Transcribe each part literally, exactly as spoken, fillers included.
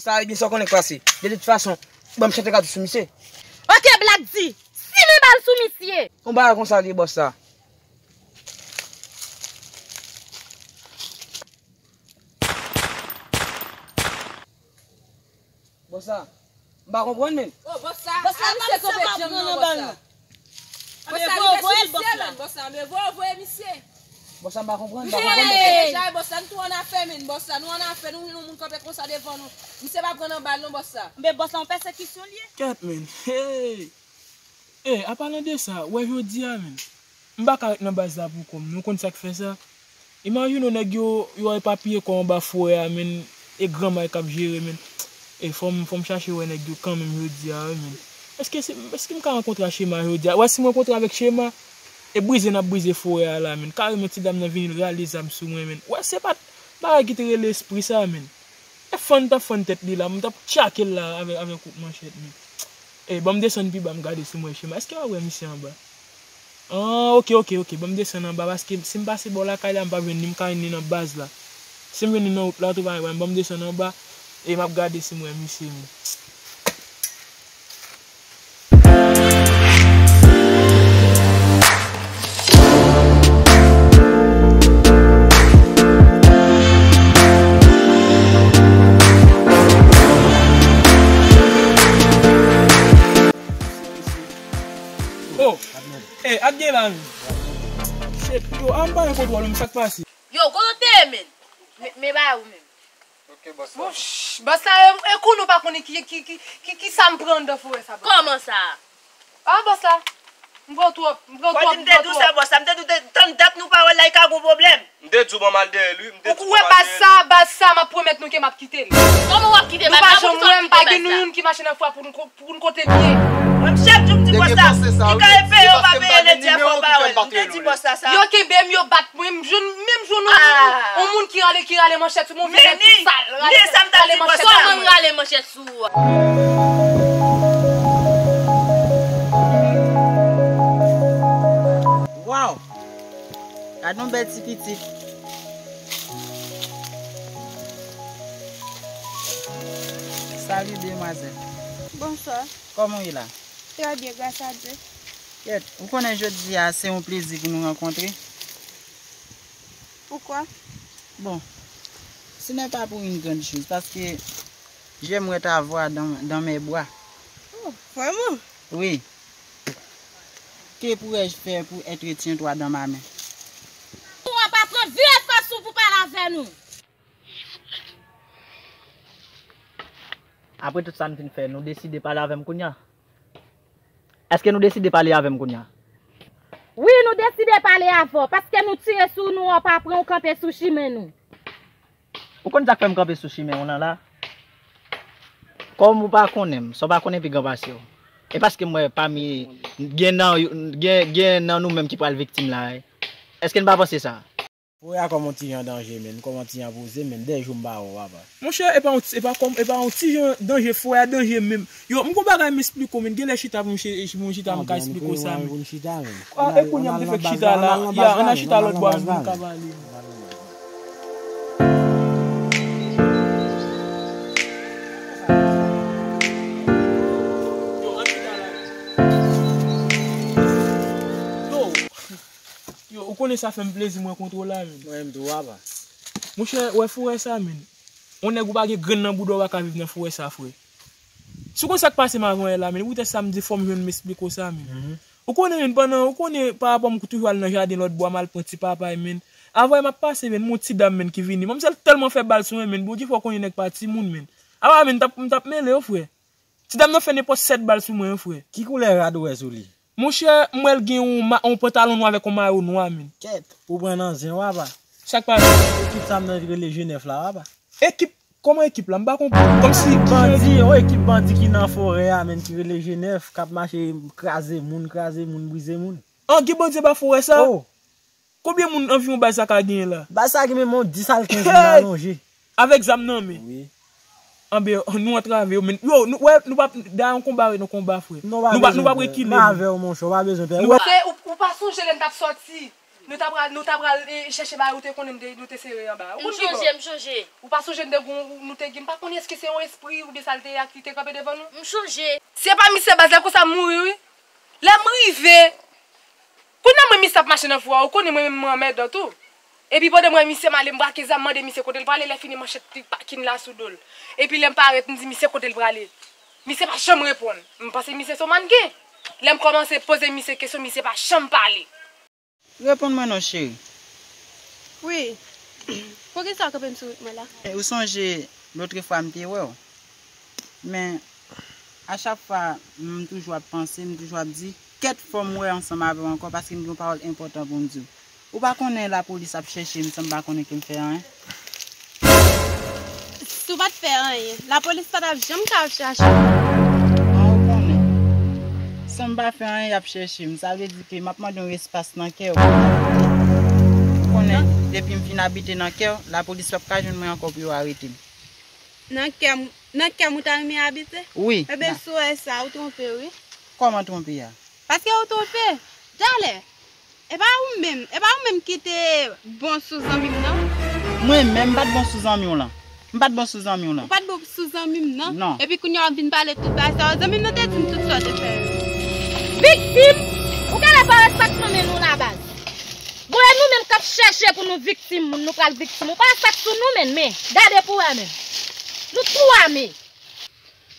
Sa ebyen sa w konnen k pase. De tout fason, ban m chante katouch sou misye. Ok, Black D, simen bal sou misye. Yon bagay konsa li ye, bòs la. Bòs la, m pa konprann, men. Oh, bòs la. Bòs la, misye kanpe djanm nan, bòs la. Bòs la, voye, voye l, bòs la. Bòs la, voye, voye misye. Bòs la, m pa konprann, m pa konprann, bòs la. Deja, bòs la, nou tou annafè, men. Bòs la, nou annafè, nou, nou moun kanpe konsa devan nou. Misye pa pran nan bal, non, bòs la. Men bòs la, yon pèsekisyon l ye. Kèt, men. Hey! Hey, a palan de sa, wè jodi a, men. M pa ka ret nan baz la pou kò m, nou konn sa k fè sa? Imajine w nèg yo, yo epapiye kò anba forè a, men, e Gran May k ap jere, men. E fò m, fò m chache wè nèg yo kanmenm jodi a, wi, men. Èske se, èske m ka rankontre ak Chema jodi a? Wè, si m rankontre avèk Chema, e brize n ap brize forè a la, men. Kareman, ti dam nan vin rale zam sou mwen, men. Wè, se pa t bagay ki te rele espri sa, men. E fann t ap fann tèt li la, m t ap tchake l la avèk, avèk kout manchèt, men. E, ban m desann pi ba, m gade si m wè Chema. Èske w ap wè misye anba? Ah, ok, ok, ok. Ban m desann anba, paske si m pase bò lakay la, m p ap jwenn li, m ka jwenn li nan baz la. Si m jwenn li nan wout la, tou pa gen pwoblèm. Ban m desann anba, e m ap gade si m wè misye, men. Oh, eh, ak gen la, men. Shit, yo, a m pa gen kontwòl, men sa k pase? Yo, kote w te ye, men? Men, men ba ou menm. Ok, bòs la. Bòs la, e, e kou nou pa konnen ki, ki, ki, ki, ki sa m pran anndan forè sa, bòs la. Kòman sa? Ah, bòs la. M pran twòp, m pran twòp, m pran twòp. Bòs la, m te di w sa, bòs la. M te di w te, tann dat nou pa wè l la, li ka gon pwoblèm. M te di w ban m al dèyè li, m te di w ban m al dèyè li. Ou wè baz sa, baz sa, m ap pwomèt nou ke m ap kite l. Kòman w ap kite baz la? Nou pa janm wè, m pa gen nou youn ki mache nan fwa pou n ko-, pou n kote m ye. Mwen, m chak jou m di bòs la, li ka peye, yo pa peye, lè di a fò pa wè l. M te di bòs la sa. Yo kenbe m, yo bat mwen, m jwenn menm jou nou, yon moun ki rale, ki rale manchèt sou mwen, vizaj tou sal, rale, rale manchèt sou mwen. Kòman rale manchèt sou ou a? Waw! Gad yon bèl ti pitit. Salut, demwazèl. Bonsoir. Kòman w ye la? Très bien, grâce à Dieu. Kèt, ou konnen jodi a se yon plezi pou nou rankontre. Pourquoi? Bon, ce n'est pas pour une grande chose, parce que j'aimerais t'avoir dans, dans mes bras. Oh, vraiment? Oui. Que pourrais-je faire pour être tien toi dans ma main? Ou pa pran vye fas ou pou pale avè nou. Apre tout sa n fin fè, nou deside pale avè m kounye a? Èske nou deside pale avè m kounye a? Wi, nou deside pale avè w, paske nou tire sou nou, w pa pran, w kanpe sou chimen nou. Ou konn sa k fè m kanpe sou chimen w lan la? Kòm ou pa konnen m, sa w pa konnen pi gran pase w. E paske m wè pami gen nan, gen, gen nan nou menm ki pral viktim la, èske n pa panse sa? Forè a kòm yon ti jan danje, men, kòm yon ti jan poze, men, de jou m pa wè w, papa. Monchè, e pa yon ti, e pa kòm, e pa yon ti jan danje, forè a danje menm. Yo, m gon bagay m esplike w, men, genlè chita pou m che-, pou m chita, m ka esplike w sa, men. Ah, e kounye a m te fèk chita la. Ya, ann al chita lòt bò, men, pou n ka pale. Yo, ann chita la. Yo. Yo, ou konnen sa fè m plezi m rankontre w la, men. Mwen menm tou, papa. Monchè, wè forè sa, men. Yon nèg ou pa gen grenn nan bouda w pa ka viv nan forè sa, frè. Si w konn sa k pase m avanyè la, men, ou te sa m di fò m jwenn m esplike w sa, men. Ou konnen, men, pandan, ou konnen, pa rapò m toujou al nan jaden lòt bò a, m al pran ti papay, men. Avanyè m ap pase, men, m wè yon ti dam, men, ki vini. Manmzèl tèlman fè bal sou mwen, men, Bondye fè w konnen nèg pa timoun, men. Apa, men, m t ap, m t ap mele w, frè. Ti dam nan fè nenpòt sèt bal sou mwen, frè. Ki koulè rad ou wè sou li? Monchè, m wè l gen yon ma-, yon pantalon nwa avèk yon mayo nwa, men. Kèt, ou pran nan zen w, papa. Sa k pase? Ekip sa m nan rele Jenèf la, papa. Ekip? Kòman ekip la? M pa konprann. Kòmsi ki jan bandi, yon ekip bandi ki nan forè a, men, ki rele Jenèf, k ap mache kraze moun, kraze moun, brize moun. An, gen bandi anba forè sa? Oh. Konbyen moun anviwon baz sa ka genyen la? Baz sa gen menm yon dis al kenz moun alonje. Avèk zam nan men. Wi. Anben, nou antrave yo, men. Yo, nou, wè, nou p ap, dayè yon konba ret yon konba, frè. Nou p ap, nou p ap rekile, men. M avè w, monchè, ou pa bezwen pè. Nou pa... Se, ou, ou pa sonje lè n t ap sòti? Nou ta pral, nou ta pral e, chèche bagay ou te konnen m te, nou te sere anba. Ou konn ki bò? M chonje, m chonje. Ou pa sonje m te gon, nou te gen, m pa konnen èske se yon espri oubyen sa l te ye a ki te kanpe devan nou? M chonje. Se pa misye baz la konsa m mouri wi. Lè m rive, kounye a mwen misye ap mache nan fou a, ou konnen mwen menm mwen anmèdan tou. Epi pandan m wè misye m ale m brake zam, mande misye kote l prale, lè fini manchèt li pakin la sou do l. Epi lè m parèt, m di misye kote l prale. Misye pa janm reponn. M panse misye se yon mannken. Lè m kòmanse poze misye kesyon, misye pa janm pale. Reponn mwen non cheri. Wi. Poukisa w kanpe m sou wout mwen la? Ou sonje lotrefwa m te wè w. Men, a chak fwa m toujou ap panse, m toujou ap di, kèt fò m wè ansanm avè w ankò paske m gen yon pawòl enpòtan pou m di w. Ou pa konnen lapolis ap chèche m san m pa konnen ke m fè anyen? Si w pa t fè anyen, lapolis pa t ap janm ka ap chache w. An ou konnen. San m pa fè anyen y ap chèche m. Sa vle di ke m ap mande yon espas nan kè w. Ou konnen, depi m fin abite nan kè w, lapolis p ap ka jwenn mwen ankò pou yo arete m. Nan kè m, nan kè m ou ta renmen abite? Wi. Ebyen si w wè sa, ou twonpe wi. Kòman twonpe a? Paske ou twonpe. Talè. E pa ou menm, e pa ou menm ki te bon sou zanmi m nan? Mwen menm, m pa t bon sou zanmi w lan. M pa t bon sou zanmi w lan. Ou pa t bon sou zanmi m nan? Non. Epi kounye a w ap vin pale tout bagay sa yo. Zanmi m nan te di m tout sa w te fè yo. Viktim? Ou genlè pa wè sa k nan men nou la baz. Bon, e nou menm k ap chèche pou nou viktim moun, nou pral viktim. Ou pa wè sa k sou nou menm, men gade pou wè menm. Nou tou ame.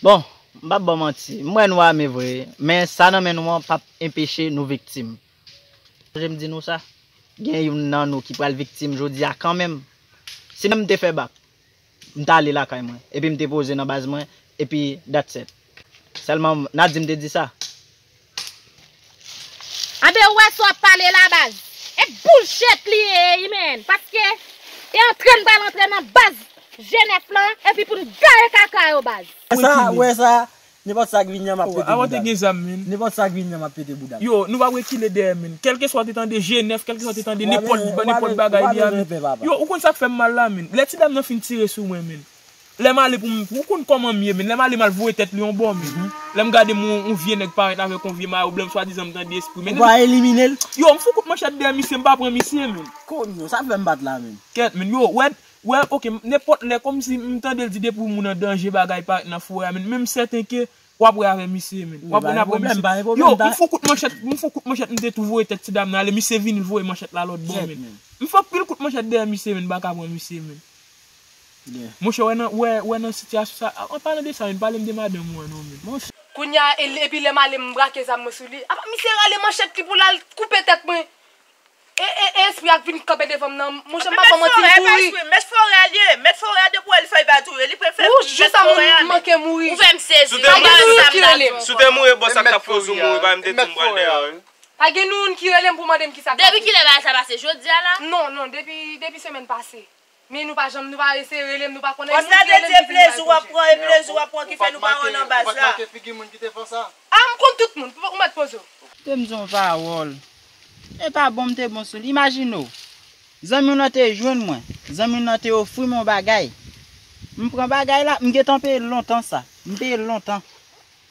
Bon, m p ap ba w manti. M wè nou ame vre, men sa nan men nou an p ap enpeche nou viktim. Sonje m di nou sa, gen youn nan nou ki pral viktim jodi a kanmenm. Si menm m te fè bak, m t ale lakay mwen, epi m te poze nan baz mwen, epi that's it. Sèlman Nadim te di sa. Anben ou wè sa w ap pale la baz. E bullshit li ye wi menn. Paske e antre n pral antre nan baz G nèf lan epi pou n gaye kaka yo baz. Ou wè sa, ou wè sa, nenpòt sa k vini an m ap pete bouda m. Nenpòt sa k vini an m ap pete bouda m. Yo, nou p ap rekile dèyè menn. Kèlkeswa w te tande G nèf, kèlkeswa w te tande nenpòt nenpòt bagay li a menn. Yo, ou konn sa k fè m mal la menn. Lè ti dam nan fin tire sou mwen menn. Lè m ale pou m, ou konn kòman m ye menn, lè m ale m al voye tèt li yon bò menn. Lè m gade m yon, yon vye nèg parèt avèk yon vye mayo blan, m swadizan m tande espri menn. Ou pa elimine l? Yo, m fou kout manchèt dèyè misye, m pa pran misye menn. Konn yo, sa fè m bat la menn. Kèt menn, yo, wè, wè, oke, nenpòt lè, kòmsi m tande l di depi yon moun an danje bagay parèt nan forè a menn, men m sèten ke w ap wè avè misye menn. W ap wè n ap wè misye. Yo, m fou kout manchèt, m fou kout manchèt, m te tou voye tèt ti dam nan ale, misye vini l voye manchèt la lòt bò menn. M fè anpil kout manchèt dèyè misye menn, m pa ka pran misye menn. Monchè, wè nan, wè, wè nan sitiyasyon sa, an palan de sa menn, pale m de madanm ou an non menn. Monchè. Kounye a, e, epi lè m ale m brake zam mwen sou li, apa misye rale manchèt li pou l al koupe tèt mwen. E, e, e espri a k vin kanpe devan m nan, monchè m pa ba w manti, m kouri. Mèt forè a li ye, mèt forè a depi w wè li fè l pa touye, li prefere mèt forè a menm. Ou jis a moun manke mouri. Ou fè m sezi. Pa gen moun ki rele m. Si w te mouri, bòs la k t ap koz ou mouri, pa menm te di m pral dèyè w. Pa gen moun ki rele m pou mande m kisa k pase. Depi kilè bagay sa pase? Jodi a la? Non, non, depi, depi semèn pase. Men nou pa janm, nou pa eseye rele m, nou pa konnen. Bòs la te di e plezi w ap pran, e plezi w ap pran ki fè nou pa wè w nan baz la. Ou pa t make figi moun ki te fè sa? A, m konn tout moun, ou mèt poze w. Kite m di yon pawòl. E pa bon m te bon sou li. Imajine w. Zanmi w lan te jwenn mwen. Zanmi w lan te ofri m yon bagay. M pran bagay la, m gentan peye l lontan sa. M peye l lontan.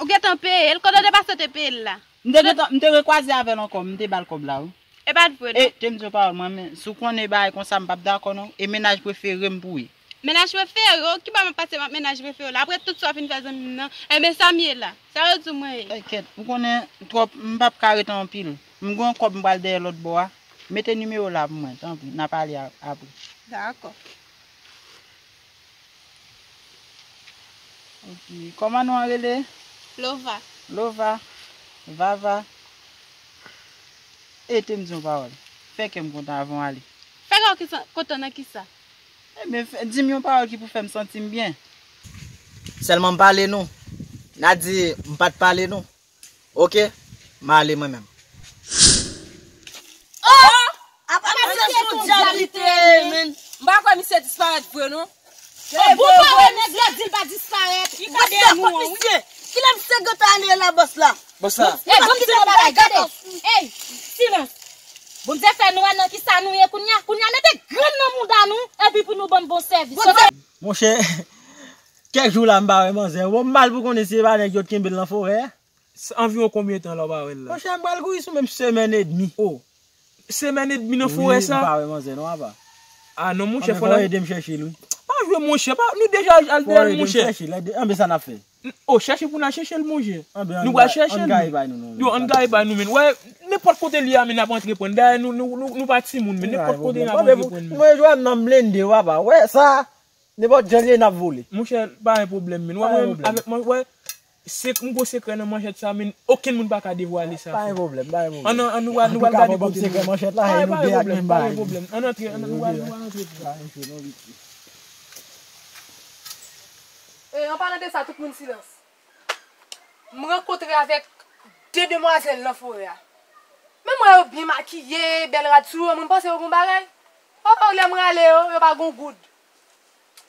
Ou gentan peye l? Kote w te pase w te peye l la? M te gentan, m te rekwaze avè l ankò, m te ba l kòb la wi. E pa t vre non. E, te m di w pawòl mwen, men, si w konnen bagay konsa, m p ap dakò non. E mennaj prefere m pou w ye. Mennaj prefere w? Ki bò m ap pase m ap mennaj prefere w la? Apre tout sa w fin fè zanmi m nan, enben sa m ye la. Sa yo di w mwen ye? Ey, kèt, ou konnen twòp, m p ap ka rete anpil. M gen yon kòb m pral dèyè lòt bò a. Mete nimewo w la pou mwen, tanpri, n a pale a, apre. Dakò. Ok. Kòman non an rele? Lova. Lova. Vava. E te m di yon pawòl. Fè kè m kontan avan w ale. Fè kè w kontan nan kisa? Ebyen, fè, di m yon pawòl ki pou fè m santi m byen. Sèlman m pale nou. N a di m pa t pale nou. Oke, m ale mwen menm. Oh! Apa misye se yon dyab li te ye menn? M pa kwè misye disparèt vre non. Bon, bon, bon, nèg la di l pa disparèt. Gade nou an wi. Kilè misye gentan ale la bòs la? Bòs la. Ey, bon, m di nou bagay, gade. Ey, silans. Bondye fè nou wè nan kisa nou ye kounya. Kounya mete grenn nan mouda nou epi pou nou ban m bon sèvis. Monchè, kèk jou la m pa wè manzè. Bon, m mal pou konnen si e pa nèg yo t kenbe l nan forè a. Anviwon konbyen tan la w pa wè l la? Monchè, m pral kouri sou menm semèn edmi. Oh. Semèn edmi nan forè sa. Wi, m pa wè manzè non, apa. Ah non, monchè, fò n ede m chèche l, wi. Pa jwe, monchè, pa, nou deja al dèyè l, monchè. Fò ede m chèche l, ede, anben sa n ap fè. O, chèche pou n al chèche l, monchè. Nou pral chèche l. Yo, ann gaye bay nou, men. Wè, nenpòt kote l ye a, men n ap antre pran l. Dayè, nou, nou, nou, nou pa timoun, men nenpòt kote n ap antre pran l, men. Mwen jwenn nan blende, papa. Wè sa. Nenpòt jan l ye, n ap vole. Monchè, pa gen pwoblèm, men. Wè, mwen, avèk mwen, wè, se, m gon sekrè nan manchèt sa, men okenn moun pa ka devwale sa. Pa gen pwoblèm, pa gen pwoblèm. Ann, ann, nou pral, nou pral gade kote nou. Sekrè manchèt la, e nou de ak menm bagay. Pa gen pwoblèm. Ann antre, ann, nou pral, nou pral antre. E, an palan de sa, tout moun silans. M rankontre avèk de demwazèl nan forè a. Men m wè yo byen makiye, bèl rad sou yo, moun panse yo gon bagay. Oh, lè m rale yo, yo pa gon goud.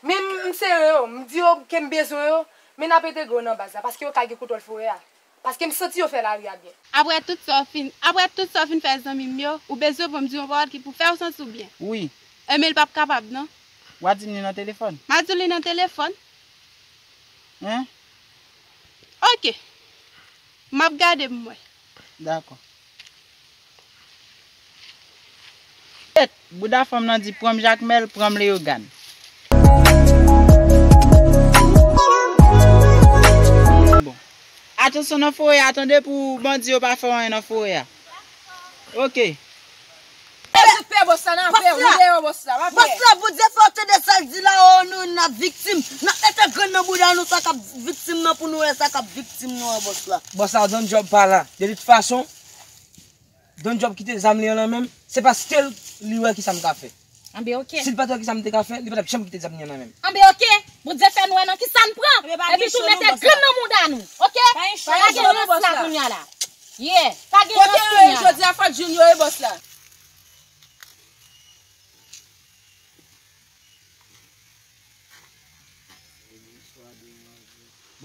Men m, m sere yo, m di yo ke m bezwen yo, men n ap entegre yo nan baz la, paske yo ka gen kontwòl forè a. Paske m santi yo fè lari a byen. Apre tout sa w fin, apre tout sa w fin fè zanmi m yo, ou bezwen pou m di yon pawòl ki pou fè w santi w byen. Wi. Enben l p ap kapab non. W a di m li nan telefòn? M a di w li nan telefòn. Hein? Ok. M ap gade m wè. Dakò. Kèt, bouda fanm nan di pran m Jakmèl, pran m Leyogàn. Bon. Atansyon nan forè a, tande, pou bandi yo pa fè w anyen nan forè a. Ok. Bòs la, Bondye fè w tande sa l di la, o, nou, n ap viktim. N ap mete grenn nan bouda nou, sa k ap viktim nan, pou nou wè sa k ap viktim nou an, bòs la. Bòs la, Don Job pa la. De tout fason, Don Job kite zam li an nan men m, se paske l, li wè ki sa m ka fè. Anben, ok. Si l pa t wè ki sa m te ka fè, li pa t ap janm kite zam li an nan men m. Anben, ok. Bondye fè nou wè nan ki sa n pran. Epi tou mete grenn nan mouda nou, ok? Pa gen chans la kounye a la. Yeah, pa gen chans kounye a. Kote yo ye jodi a, Fat Junior e bòs la?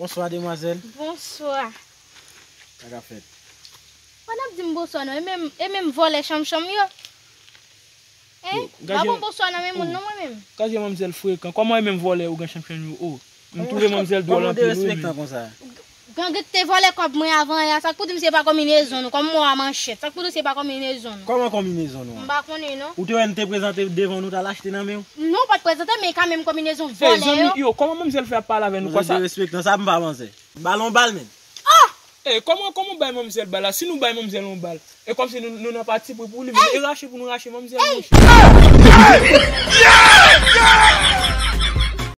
Bonswa, demwazèl. Bonswa. Sa k ap fèt? Pa t ap di m bonswa non, e menm, e menm vòlè chanm chanm yo. Hein? Pa bon bonswa nan men moun non, mwen menm. Gade manmzèl frekan. Kòman e menm vòlè yo gen chanm chanm yo? O, m twouve manmzèl dwòl anpil wi, men. Kòman w derespektan konsa? Granget te vòlè kòb mwen avan yè a, sa k pou di m se pa konbinezon nou, kòm mwen a manchèt, sa k pou di w se pa konbinezon nou? Kòman konbinezon nou an? M pa konnen non. Ou te wè n te prezante devan w, nou t al achte nan men w? Non, w pa t prezante, men kanmenm konbinezon vòlè yo. Zanmi, yo, kòman manmzèl fè ap pale avè nou konsa? Manzè derespektan, sa m pa panse. Ba l yon bal, men. Ah! E, kòman, kòman w bay manmzèl bal la? Si nou bay manmzèl yon bal, e kòmsi nou, nou nan patipri pou li, men e rache pou nou rache manmzèl, monchè.